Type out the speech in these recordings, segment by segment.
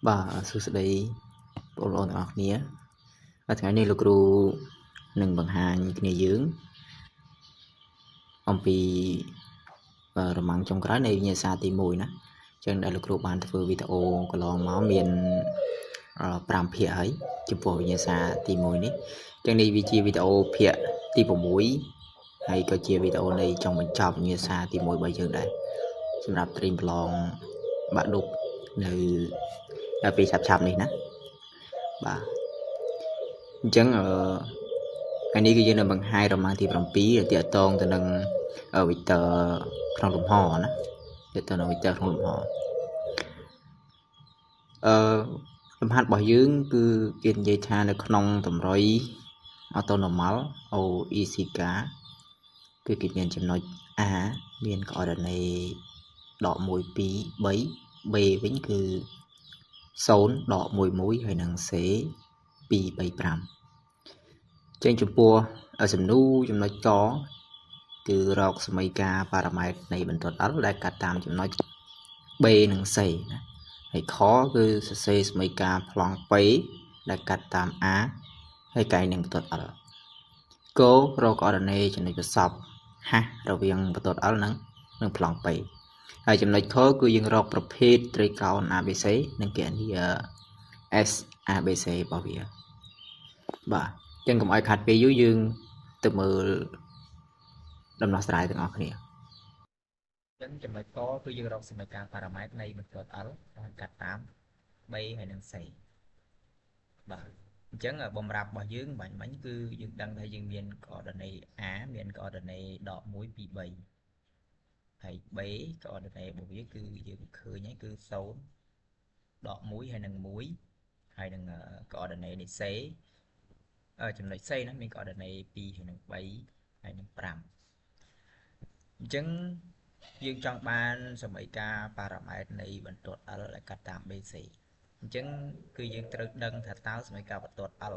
បាទសួស្តីបងប្អូនទាំងអស់គ្នាបាទថ្ងៃនេះលោកគ្រូនឹងបង្ហាញគ្នាយើងអំពីរម៉ាំងចុងក្រោយនៃវិញ្ញាសាទី1ណាអញ្ចឹងដែលលោកគ្រូបានធ្វើវីដេអូកន្លងមកមាន5ភាគហើយចំពោះវិញ្ញាសាទី1នេះអញ្ចឹងនេះវាជាវីដេអូភាគទី6ហើយក៏ជាវីដេអូនៃចុងបញ្ចប់វិញ្ញាសាទី1របស់យើងដែរសម្រាប់ត្រៀមប្រឡងបាក់ឌុបនៅពេលឆាប់ៗនេះណាបាទអញ្ចឹងអឺថ្ងៃនេះគឺយើងនឹងបង្ហាញរម៉ាំងទី7ដែលទាក់ទងទៅនឹង vector ក្នុងលំហណាទាក់ទងនឹង vector ក្នុងលំហអឺលំហាត់របស់យើងគឺគេនិយាយថានៅក្នុងតម្រុយ orthonormal OECK គឺគេមានចំណុច A មាន coordinate ដក1 2 3 B វិញគឺ0ដក1 1ហើយនិង C 2 3 5ចេញចំពោះសំណួរចំណុចកគឺរកសមីការប៉ារ៉ាម៉ែត្រនៃបន្ទាត់ L ដែលកាត់តាមចំណុច B និង C ណាហើយខគឺសរសេរសមីការប្លង់ P ដែលកាត់តាម A ហើយកែងនឹងបន្ទាត់ L ករកកូអរដោនេចំណុចប្រសព H រវាងបន្ទាត់ L និងប្លង់ P ហើយចំណុចខគឺយើងរកប្រភេទត្រីកោណ ABC និងគណនា S ABC របស់វាបាទអញ្ចឹងកុំឲ្យខាត់ពេលយូរយើងទៅមើលដំណោះស្រាយទាំងអស់គ្នា ចឹងចំណុចកគឺយើងរកសមីការប៉ារ៉ាម៉ែត្រនៃបន្ទាត់ L ដែលកាត់តាម B ហើយនិង C បាទអញ្ចឹងបំរាប់របស់យើងបាញ់មិញគឺយើងដឹងថាយើងមាន coordinate A មាន coordinate ដក1 2 3ហើយ B coordinate របស់វាគឺយើងឃើញហើយគឺ0ដក1ហើយនិង1ហើយនឹង coordinate នៃ C ចំណុច C ណាមាន coordinate 2ហើយនិង3ហើយនិង5អញ្ចឹងយើងចង់បានសមីការប៉ារ៉ាម៉ែត្រនៃបន្ទាត់ L ដែលកាត់តាម BC អញ្ចឹងគឺយើងត្រូវដឹងថាតើសមីការបន្ទាត់ L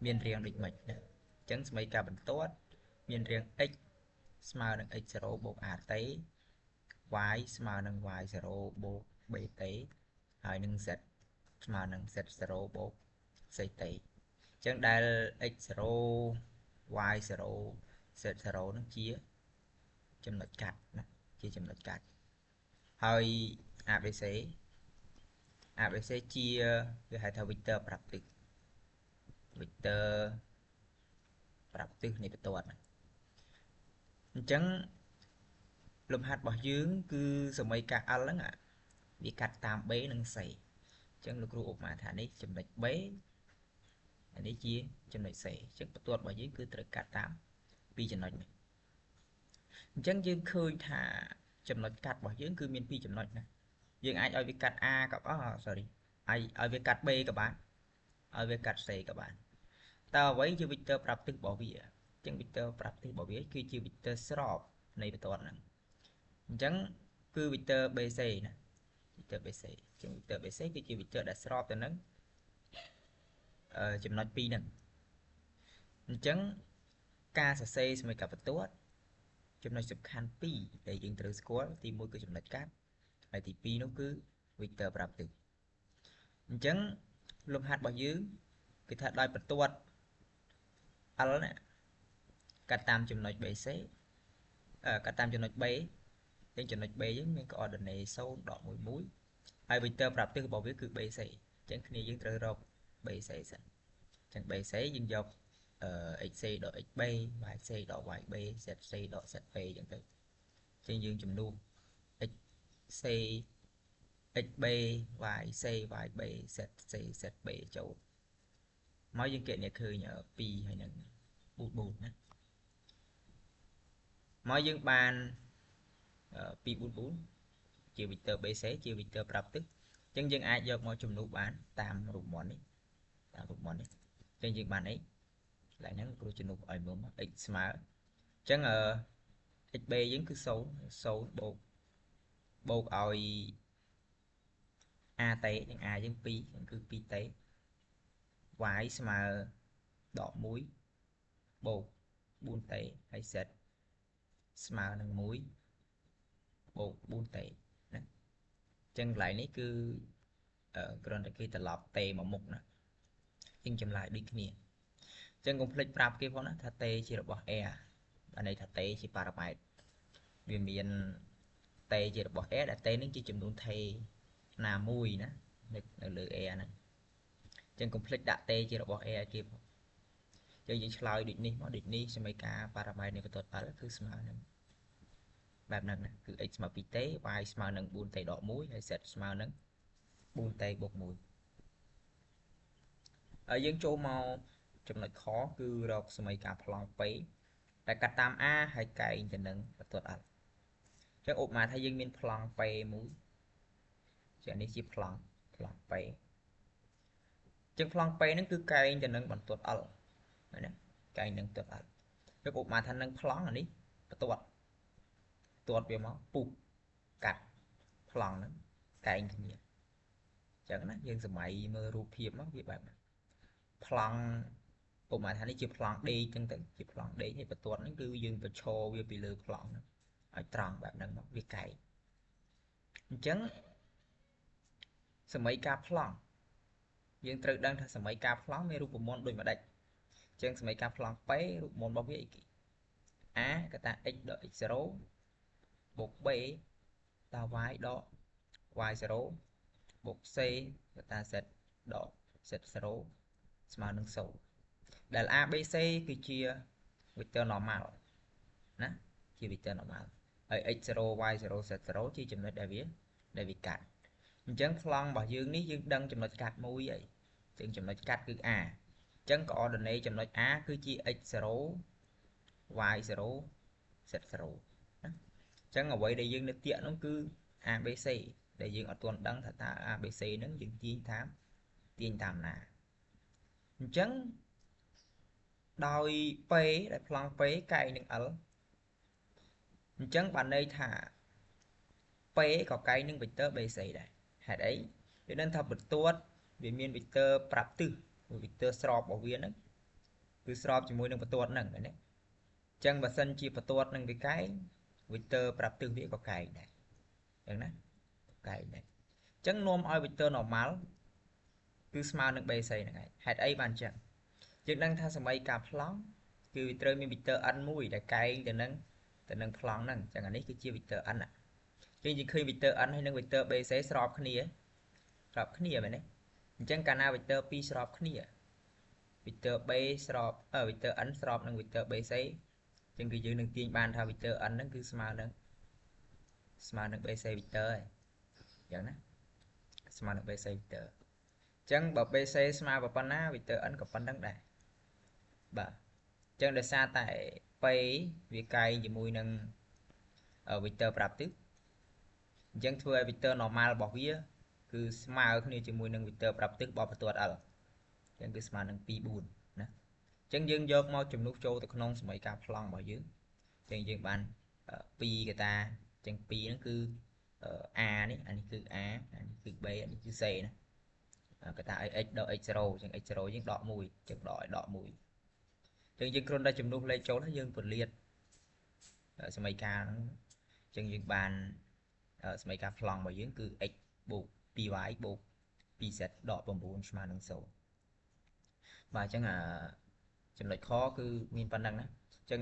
មានរាងដូចម៉េចណាអញ្ចឹងសមីការបន្ទាត់មានរាង x ស្មើនឹង x0 បូក at y ស្មើនឹង y0 បូក bt ហើយនឹង z ស្មើនឹង z0 បូក ct អញ្ចឹងដែល x0 y0 z0 នឹងជាចំណុចកាត់ណាជាចំណុចកាត់ហើយ ABC ABC ជាគេហៅថា vector ប្រាប់ទិស vector ប្រាប់ទិសនៃបន្ទាត់អញ្ចឹងលំហាត់របស់យើងគឺសមីការ L ហ្នឹងវាកាត់តាម B និង C អញ្ចឹងលោកគ្រូឧបមាថានេះចំណុច B អានេះជាចំណុច C អញ្ចឹងបន្ទាត់របស់យើងគឺត្រូវកាត់តាមពីរចំណុចនេះអញ្ចឹងយើងឃើញថាចំណុចកាត់របស់យើងគឺមានពីរចំណុចណាយើងអាចឲ្យវាកាត់ A ក៏អ sorry ឲ្យឲ្យវាកាត់ B ក៏បានឲ្យវាកាត់ C ក៏បានតើអ្វីជា vector ប្រាប់ទិសរបស់វាអញ្ចឹង vector ប្រាប់ទិសរបស់វាគឺជា vector ស្របនៃបន្ទាត់ហ្នឹងអញ្ចឹងគឺ vector BC ណា vector BC អញ្ចឹង vector BC គឺជា vector ដែលស្របទៅនឹងចំណុច2ហ្នឹងអញ្ចឹងការសរសេរសមីការបន្ទាត់ចំណុចសំខាន់2ដែលយើងត្រូវស្គាល់ទី1គឺចំណុចកាត់ហើយទី2នោះគឺ vector ប្រាប់ទិសអញ្ចឹងលំហាត់របស់យើងគឺថាដោយបន្ទាត់ L ណាកាត់តាមចំណុច BC កាត់តាមចំណុច B ទាំងចំណុច B យើងមាន coordinate 0ដក1 1ហើយ vector ប្រាប់ទិសរបស់វាគឺ BC អញ្ចឹងគ្នាយើងត្រូវរក BC សិនអញ្ចឹង BC យើងយក xc ដក xb yc ដក yb zc ដក zb អញ្ចឹងទៅអញ្ចឹងយើងជំនួស xc xb yc yb zc zb ចូលមកយើងគណនាឃើញ2ហើយនឹង4 4ណាមកយើងបាន2 4 4ជា vector BC ជា vector ប្រាប់ទិសអញ្ចឹងយើងអាចយកមកជំនួសបានតាមរូបមន្តនេះតាមរូបមន្តនេះអញ្ចឹងយើងបានអីកន្លែងហ្នឹងគ្រូជំនួសឲ្យមើលមក x ស្មើអញ្ចឹង xb យើងគឺ0 0បូកបូកឲ្យ at និង a យើង2គឺ 2t y ស្មើដក1បូក 4t ហើយ z ស្មើនឹង1បូក 4t ណាអញ្ចឹងកន្លែងនេះគឺ គ្រាន់តែគេត្រឡប់តេមកមុខណាយើងចម្លើយដូចគ្នាអញ្ចឹងកុំភ្លេចប្រាប់គេផងណាថាតេជារបស់ R បានន័យថាតេជាប៉ារ៉ាម៉ែត្រវាមានតេជារបស់ R ដែលតេនឹងជាចំនួនថេណាមួយណានៅលើ R ហ្នឹងអញ្ចឹងកុំភ្លេចដាក់តេជារបស់ R ឲ្យគេផងយើងឆ្លើយដូចនេះមកដូចនេះសមីការប៉ារ៉ាម៉ែត្រនៃបន្ទាត់ L គឺស្មើនឹងបែបហ្នឹងណាគឺ x ស្មើ 2t y ស្មើនឹង 4t ដក1ហើយ z ស្មើនឹង 4t បូក1ហើយយើងចូលមកចំណុចខគឺរកសមីការប្លង់ P ដែលកាត់តាម A ហើយកែងទៅនឹងបន្ទាត់ L អញ្ចឹងឧបមាថាយើងមានប្លង់ P មួយជានេះជាប្លង់ P អញ្ចឹងប្លង់ P ហ្នឹងគឺកែងទៅនឹងបន្ទាត់ L ណាកែងនឹងបន្ទាត់ L យកឧបមាថានឹងប្លង់អានេះបន្ទាត់វាមកពុះកាត់ប្លង់ហ្នឹងកែងគ្នាអញ្ចឹងណាយើងសម័យមើលរូបភាពមកវាបែបហ្នឹងប្លង់ឧបមាថានេះជាប្លង់ដេកអញ្ចឹងទៅជាប្លង់ដេកហើយបន្ទាត់ហ្នឹងគឺយើងបញ្ឈរវាពីលើប្លង់ហ្នឹងឲ្យត្រង់បែបហ្នឹងមកវាកែងអញ្ចឹងសម័យការប្លង់យើងត្រូវដឹងថាសម័យការប្លង់មានរូបមន្តដូចម្ដេចអញ្ចឹងសម័យការប្លង់ P រូបមន្តរបស់វាអីគេ A កតា x ដក x0 បូក B តា y ដក y0 បូក c កតា z ដក z0 ស្មើនឹង0ដែល A B C គឺជា vector normal ណាជា vector normal ហើយ x0 y0 z0 ជាចំណុចដែលវាកាត់អញ្ចឹងប្លង់របស់យើងនេះយើងដឹងចំណុចកាត់មួយហើយអញ្ចឹងចំណុចកាត់គឺ A អញ្ចឹង coordinate ចំណុច A គឺជា x0 y0 z0 ណាអញ្ចឹងអ្វីដែលយើងនៅទាក់នោះគឺ ABC ដែលយើងអត់ទាន់ដឹងថាតើ ABC ហ្នឹងយើងទាញតាមណាអញ្ចឹងដោយ P ដែលប្លង់ P កែងនឹង L អញ្ចឹងបានន័យថា P ក៏កែងនឹង vector BC ដែរហេតុអីវាដឹងថាបន្ទាត់វាមាន vector ប្រាប់ទិស vector ស្របរបស់វាហ្នឹងគឺស្របជាមួយនឹងបន្ទាត់ហ្នឹងមែនទេអញ្ចឹងបើសិនជាបន្ទាត់នឹងវាកែង vector ប្រាប់ទិសវាក៏កែងដែរអញ្ចឹងណាកែងដែរអញ្ចឹងនាំឲ្យ vector normal គឺស្មើនឹង BC ហ្នឹងឯងហេតុអីបានអញ្ចឹងយើងដឹងថាសម័យការប្លង់គឺវាត្រូវមាន vector n មួយដែលកែងទៅនឹងប្លង់ហ្នឹងអញ្ចឹងអានេះគឺជា vector n យើងឃើញ vector n ហើយនិង vector BC ស្របគ្នាមែនទេអញ្ចឹងកាលណា vector 2ស្របគ្នា vector B ស្រប vector n ស្របនឹង vector BC អញ្ចឹងគឺយើងនឹងទាញបានថា vector n ហ្នឹងគឺស្មើនឹង BC vector ហើយអញ្ចឹងណាស្មើនឹង BC vector អញ្ចឹងបើ BC ស្មើប៉ុណ្ណា vector n ក៏ប៉ុណ្្នឹងដែរបាទអញ្ចឹងដោយសារតែ P វាកែងជាមួយនឹង vector ប្រាប់ទិសអញ្ចឹងធ្វើឲ្យ vector normal របស់វាគឺស្មើគ្នាជាមួយនឹង vector ប្រាប់ទិសរបស់បន្ទាត់ L អញ្ចឹងគឺស្មើនឹង2 4ណាអញ្ចឹងយើងយកមកជំនួសចូលទៅក្នុងសមីការប្លង់របស់យើងអញ្ចឹងយើងបាន2កតាអញ្ចឹង2ហ្នឹងគឺ A នេះអានេះគឺ A អានេះគឺ B អានេះគឺ C ណាកតាឲ្យ x ដក x0 អញ្ចឹង x0 យើងដក1អញ្ចឹងដកឲ្យដក1អញ្ចឹងយើងគ្រាន់តែជំនួសលេខចូលហើយយើងពលាតសមីការហ្នឹងអញ្ចឹងយើងបានសមីការប្លង់របស់យើងគឺ x បូក 2y បូក 2z ដក9ស្មើនឹង0បាទអញ្ចឹងចំណុចខគឺមានប៉ុណ្្នឹងណាអញ្ចឹង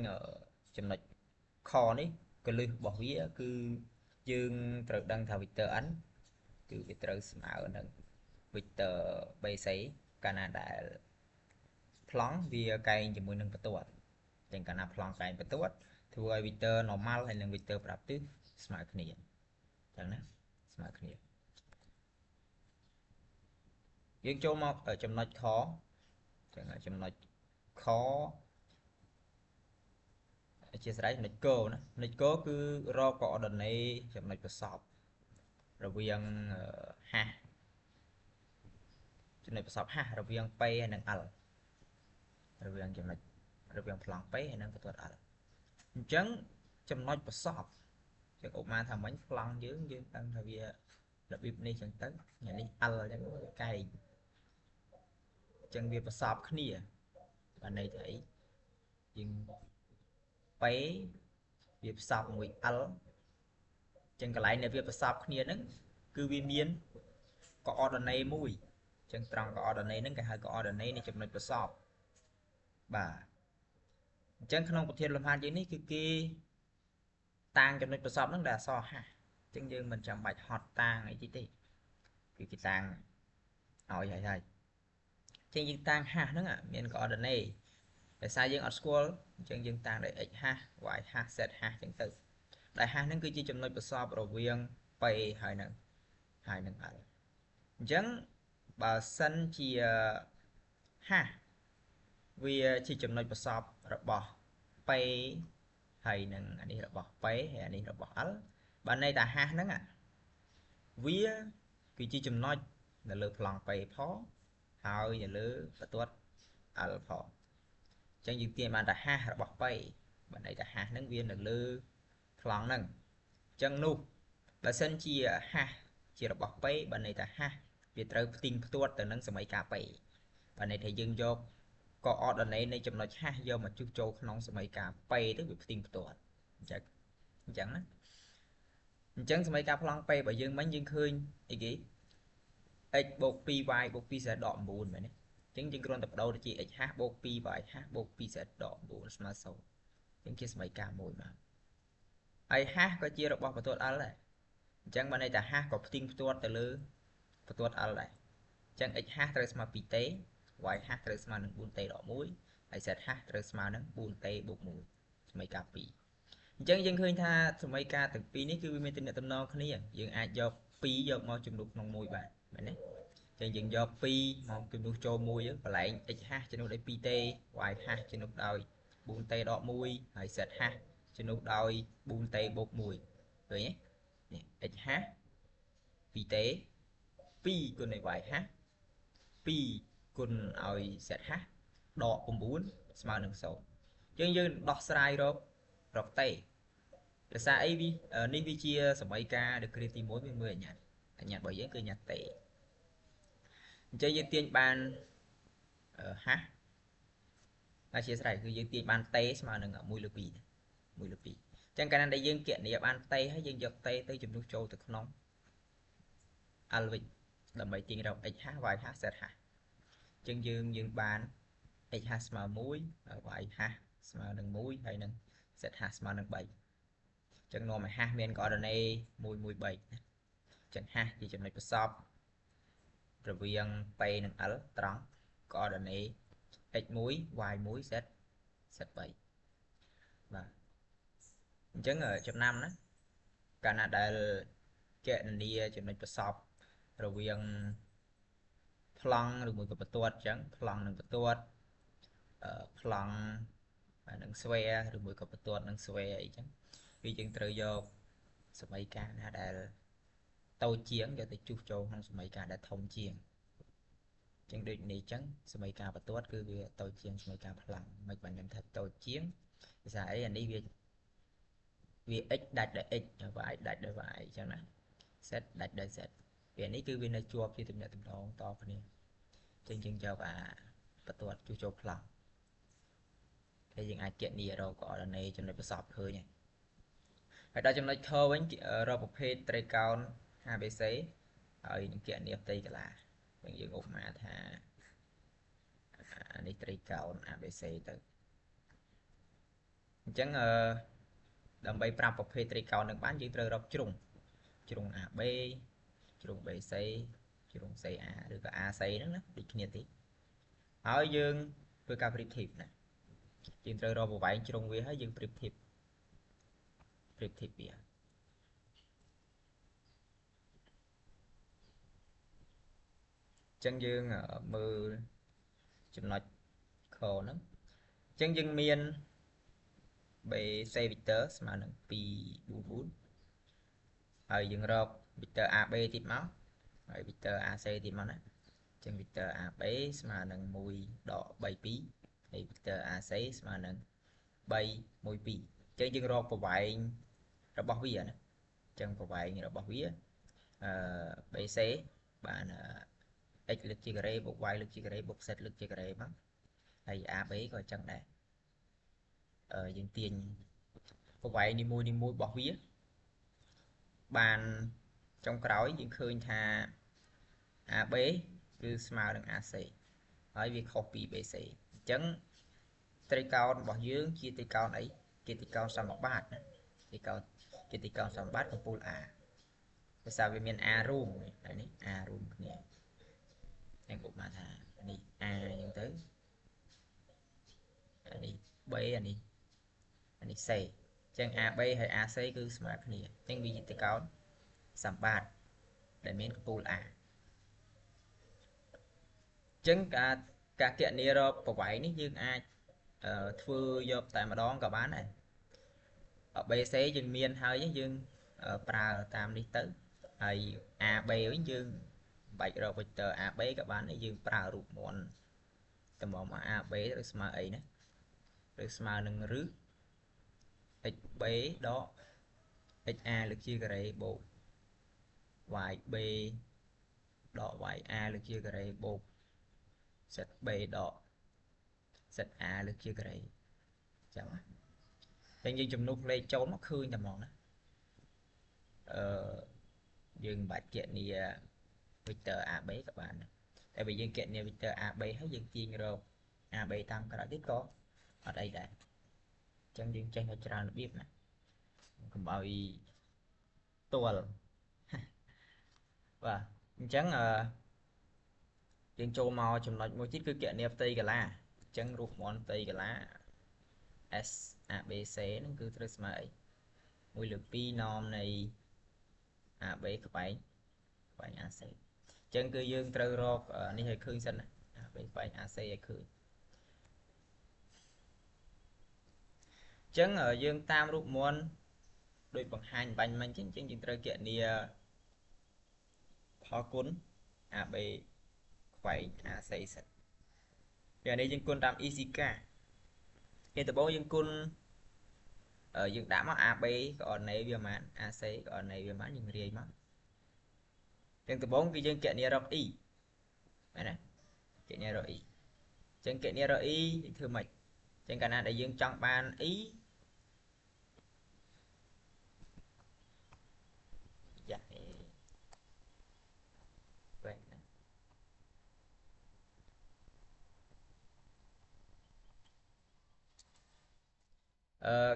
ចំណុចខនេះកលឹះរបស់វាគឺយើងត្រូវដឹងថា vector n គឺវាត្រូវស្មើនឹង vector BC កាលណាដែលប្លង់វាកែងជាមួយនឹងបន្ទាត់អញ្ចឹងកាលណាប្លង់កែងបន្ទាត់ធ្វើឲ្យ vector normal ហើយនិង vector ប្រាប់ទិសស្មើគ្នាអញ្ចឹងណាស្មើគ្នាយើងចូលមកចំណុចខអញ្ចឹងចំណុចខជាស្រ័យចំណុចកណាចំណុចកគឺរក coordinate ចំណុចប្រសពរវាងហាស់ចំណុចប្រសពហាស់រវាង P ហើយនិង L រវាងចំណុចរវាងប្លង់ P ហើយនិងបន្ទាត់ L អញ្ចឹងចំណុចប្រសពចឹងឧបមាថាមិញប្លង់យើងដឹងថាវារបៀបនេះចឹងទៅអានេះ L ចឹងវាកែងចឹងវាប្រសពគ្នាបានន័យថាអីយើង P វាផ្សព្វមួយ L ចឹងកន្លែងដែលវាប្រសពគ្នាហ្នឹងគឺវាមាន coordinate មួយអញ្ចឹងត្រង់ coordinate ហ្នឹងគេហៅ coordinate នៃចំណុចប្រសពបាទអញ្ចឹងក្នុងប្រធានលំហាត់យើងនេះគឺគេតាំងចំណុចប្រសពហ្នឹងដែលអក្សរ h អញ្ចឹងយើងមិនចាំបាច់ហត់តាំងអីទេគឺគេតាំងឲ្យហើយហើយអញ្ចឹងយើងតាំង h ហ្នឹងមាន coordinate ដោយសារយើងអត់ស្គាល់អញ្ចឹងយើងតាំងដោយ x hash y hash z hash អញ្ចឹងទៅដែល hash ហ្នឹងគឺជាចំណុចប្រសពរវាង p ហើយនឹង l អញ្ចឹងបើសិនជា hash វាជាចំណុចប្រសពរបស់ p ហើយនឹងអានេះរបស់ p ហើយអានេះរបស់ l បើន័យថា hash ហ្នឹងវាគឺជាចំណុចនៅលើប្លង់ p ផងហើយនៅលើបន្ទាត់ l ផងអញ្ចឹងយើងទាញបានតែ hash របស់ p បើន័យថា hash ហ្នឹងវានៅលើប្លង់ហ្នឹងអញ្ចឹងនោះបើសិនជា hash ជារបស់ p បើន័យថា hash វាត្រូវផ្ទៀងផ្ទាត់ទៅនឹងសមីការ p បើន័យថាយើងយក coordinate នៃចំណុច hash យកមកជួសចូលក្នុងសមីការ p ទៅវាផ្ទៀងផ្ទាត់អញ្ចឹងណាអញ្ចឹងសមីការប្លង់ p របស់យើងមិញយើងឃើញអីគេ x បូក 2y បូក 2z ដក9មែនទេអញ្ចឹងយើងគ្រាន់តែបដូរទៅជា x hash បូក 2y hash បូក 2z ដក9ស្មើ0អញ្ចឹងជាសមីការមួយមកហើយ hash ក៏ជារបស់បន្ទាត់ l ដែរអញ្ចឹងបើន័យថា hash ក៏ផ្ទៀងផ្ទាត់ទៅលើបន្ទាត់ l ដែរអញ្ចឹង x hash ត្រូវស្មើ 2t y hash ត្រូវស្មើនឹង 4t ដក1ហើយ z hash ត្រូវស្មើនឹង 4t បូក1សមីការ2អញ្ចឹងយើងឃើញថាសមីការទាំងពីរនេះគឺវាមានទំនាក់ទំនងគ្នាយើងអាចយក2យកមកជំនួសក្នុង1បានមែនទេអញ្ចឹងយើងយក2មកជំនួសចូល1កន្លែង x hash ជំនួសដោយ 2t y hash ជំនួសដោយ 4t ដក1ហើយ z hash ជំនួសដោយ 4t បូក1ឃើញទេនេះ x hash 2t 2គុណឲ្យ y hash 2គុណឲ្យ z hash ដក9ស្មើនឹង0អញ្ចឹងយើងដោះស្រាយរក t ដោយសារអីនេះវាជាសមីការដឺក្រេទី1វាមើលអញ្ញាតរបស់យើងគឺអញ្ញាត t អញ្ចឹងយើងទាញបាន hash អធិស្ឋានគឺយើងទាញបាន t ស្មើនឹង1លើ2 1លើ2អញ្ចឹងកាលណាដែលយើងគណនាបាន t ហើយយើងយក t ទៅជំនួសចូលទៅក្នុង l វិញដើម្បីទាញរក x hash y hash z hash អញ្ចឹងយើងបាន x hash ស្មើ1 y hash ស្មើនឹង1ហើយនឹង z hash ស្មើនឹង3អញ្ចឹងនាំឲ្យ hash មាន coordinate 1 1 3ណាអញ្ចឹង hash ជាចំណុចប្រសពរវាង p និង l ត្រង់ coordinate x1 y1 z z3 បាទអញ្ចឹងចំណាំណាកាលណាដែលគណនាចំណុចប្រសពរវាងប្លង់ឬមួយក៏បន្ទាត់អញ្ចឹងប្លង់និងបន្ទាត់ប្លង់និងស្វែឬមួយក៏បន្ទាត់និងស្វែអីចឹងវាយើងត្រូវយកសមីការណាដែលតូចជាងយកទៅជួសចូលក្នុងសមីការដែលធំជាងចឹងដូចនេះចឹងសមីការបន្ទាត់គឺវាតូចជាងសមីការប្លង់មិនបានខ្ញុំថាតូចជាងភាសាអីអានេះវា x ដាច់ដោយ x y ដាច់ដោយ y អញ្ចឹងណា z ដាច់ដោយ z វានេះគឺវានៅជាប់ជាទំនាក់ទំនងតគ្នាចឹងយើងយកអាបន្ទាត់ជួសចូលប្លង់ហើយយើងអាចគណនារក coordinate ចំណុចប្រសពឃើញហើយដល់ចំណុចខវិញរកប្រភេទត្រីកោណ ABC ហើយនឹងគណនាផ្ទៃកាឡាអញ្ចឹងយើងឧបមាថាអានេះត្រីកោណ ABC ទៅអញ្ចឹងដើម្បីប្រាប់ប្រភេទត្រីកោណនឹងបានយើងត្រូវរកជ្រុង AB ជ្រុង BC ជ្រុង CA ឬក៏ AC ហ្នឹងណាដូចគ្នាទេហើយយើងធ្វើការប្រៀបធៀបណាយើងត្រូវរកប្រវែងជ្រុងវាហើយយើងប្រៀបធៀបវាអញ្ចឹងយើងមើលចំណុចខហ្នឹងអញ្ចឹងយើងមាន BC vector ស្មើនឹង2 4 4ហើយយើងរក vector AB ទៀតមកហើយ vector AC ទៀតមកណាអញ្ចឹង vector AB ស្មើនឹង1ដក3 2ហើយ vector AC ស្មើនឹង3 1 2អញ្ចឹងយើងរកប្រវែងរបស់វាណាអញ្ចឹងប្រវែងរបស់វាBC បាន x លើកជាការ៉េបូក y លើកជាការ៉េបូក z លើកជាការ៉េមកហើយ AB ក៏អញ្ចឹងដែរយើងទាញប្រវែងនីមួយៗរបស់វាបានចុងក្រោយយើងឃើញថា AB គឺស្មើនឹង AC ហើយវាខុសពី BC អញ្ចឹងត្រីកោណរបស់យើងជាត្រីកោណអីជាត្រីកោណសមបាតណាត្រីកោណជាត្រីកោណសមបាតកំពូល A ដោយសារវាមាន A រួមហើយនេះ A រួមគ្នាអញ្ចឹងឧបមាថានេះ A អញ្ចឹងទៅអានេះ B អានេះ C អញ្ចឹង AB ហើយ AC គឺស្មើគ្នាអញ្ចឹងវាជាត្រីកោណសម្បត្តិដែលមានកំពូល A អញ្ចឹងការគណនារកប្រវែងនេះយើងអាចធ្វើយកតែម្ដងក៏បានដែរ BC យើងមានហើយយើងប្រើតាមនេះទៅហើយ AB វិញយើងបាច់រក vector AB ក៏បានដែរយើងប្រើរូបមន្តតម្រាំមក AB ឬស្មើអីណាឬស្មើនឹងរឹស xb ដក xa លើកជាការ៉េបូក yb ដក ya លើកជាការ៉េបូក zb ដក za លើកជាការ៉េចឹងណាតែយើងជំនួសលេខចូលមកឃើញតែហ្មងណាអឺយើងមិនបាច់គណនា vector AB ក៏បានតែបើយើងគណនា vector AB ហើយយើងទាញរក AB តាមក្រោយទៀតក៏អត់អីដែរអញ្ចឹងយើងចេះតែច្រើនរបៀបណាកុំឲ្យទាល់បាទអញ្ចឹងអឺយើងចូលមកចំណុចមួយទៀតគឺគណនាផ្ទៃកាឡាអញ្ចឹងរូបមន្តផ្ទៃកាឡា S A B C ហ្នឹងគឺត្រូវស្មើអី1លើ2ណមនៃ AB ក្បែង AC អញ្ចឹងគឺយើងត្រូវរកនេះឲ្យឃើញសិនណា AB ក្បែង AC ឲ្យឃើញអញ្ចឹងយើងតាមរូបមន្តដូចបង្ហាញបាញ់មិញអញ្ចឹងយើងត្រូវគណនាផលគុណ AB ខ្វែង AC សិនពេលនេះយើងគុណតាម ECK គេដំបូងយើងគុណយើងដាក់មក AB កអណេវាប៉ុន្មាន AC កអណេវាប៉ុន្មានយើងរាយមកទាំងដំបូងគឺយើងគណនារក E មែនទេគណនារក E អញ្ចឹងគណនារក E យើងធ្វើម៉េចអញ្ចឹងកាលណាដែលយើងចង់បាន E យ៉ាវែងណា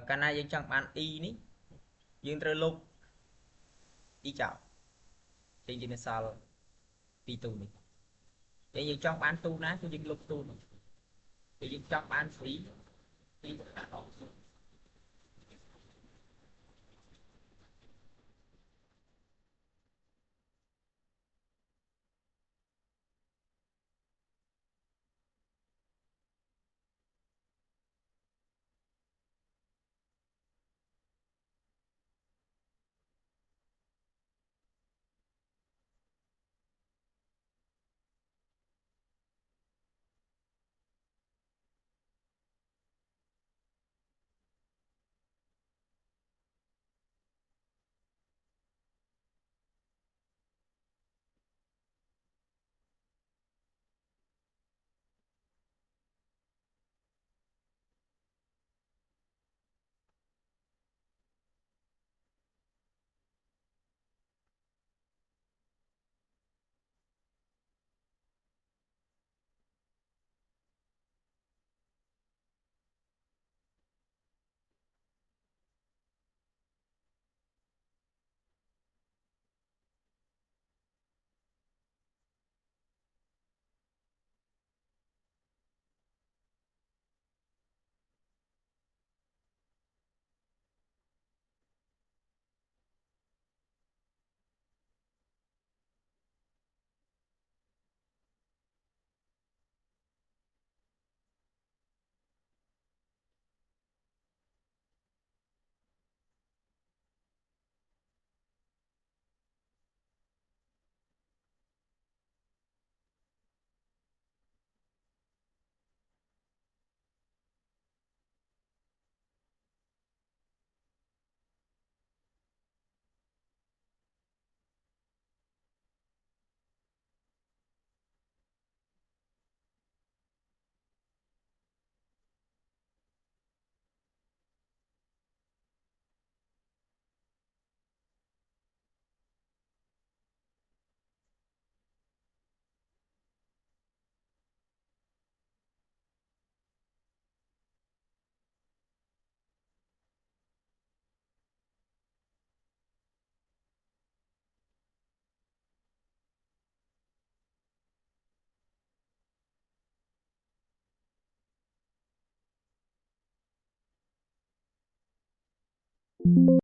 កាលណាយើងចង់បាន E នេះយើងត្រូវលុប E ចោលចេញជាសល់ពីទូនេះតែយើងចង់បានទូណាគឺយើងលុបទូនោះតែយើងចង់បាន C ពីដាក់អស់